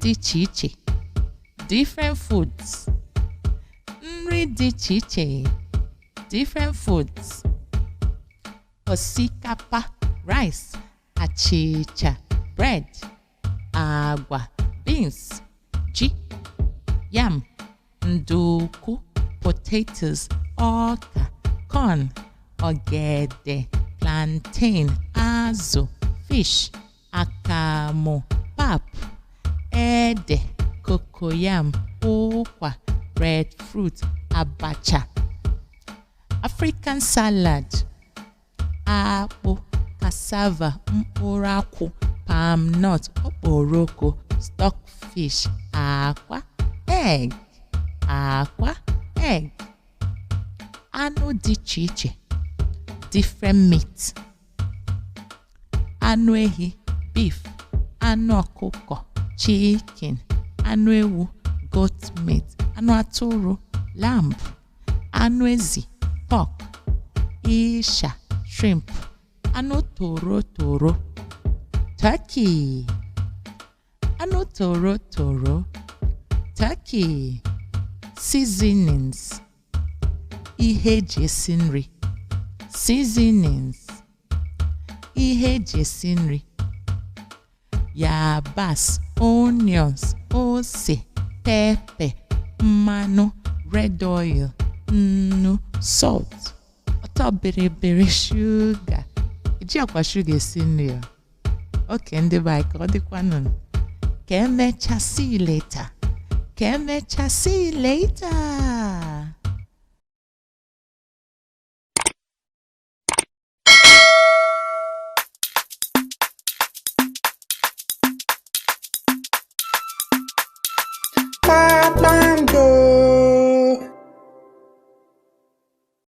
Nri dị iche iche, different foods. Nri dị iche iche, different foods. Osikapa, rice, achịcha, bread, agwa, beans, ji, yam, nduku, potatoes, ọka, corn, ogede, plantain, azụ, fish, akamụ, pap, ede, cocoyam, ụkwa, breadfruit, abacha, African salad, akpụ, cassava, mkpụrụ akwụ, palm nut, okporoko, stockfish, akwa, egg, akwa, egg. Anụ dị iche iche, different meat. Anụ ehi, beef, anụ ọkụkọ, chicken, anụ ewu, goat meat, anụ atụrụ, lamb, anụ ezi, pork, ịsha, shrimp, anụ toro toro, turkey, anụ toro toro, turkey. Seasonings, ihe eji esi nri, seasonings, ihe eji esi nri. Yabasị, onions, ose, pepper, mmanụ, red oil, nnu, salt, ọtọ bịrịbịrị, shuga. Eji akwa shuga esi nri o. Oke ndị be anyị, ka ọ dịkwanụ. Ka emechaa, see you later. Ka emechaa, see you later.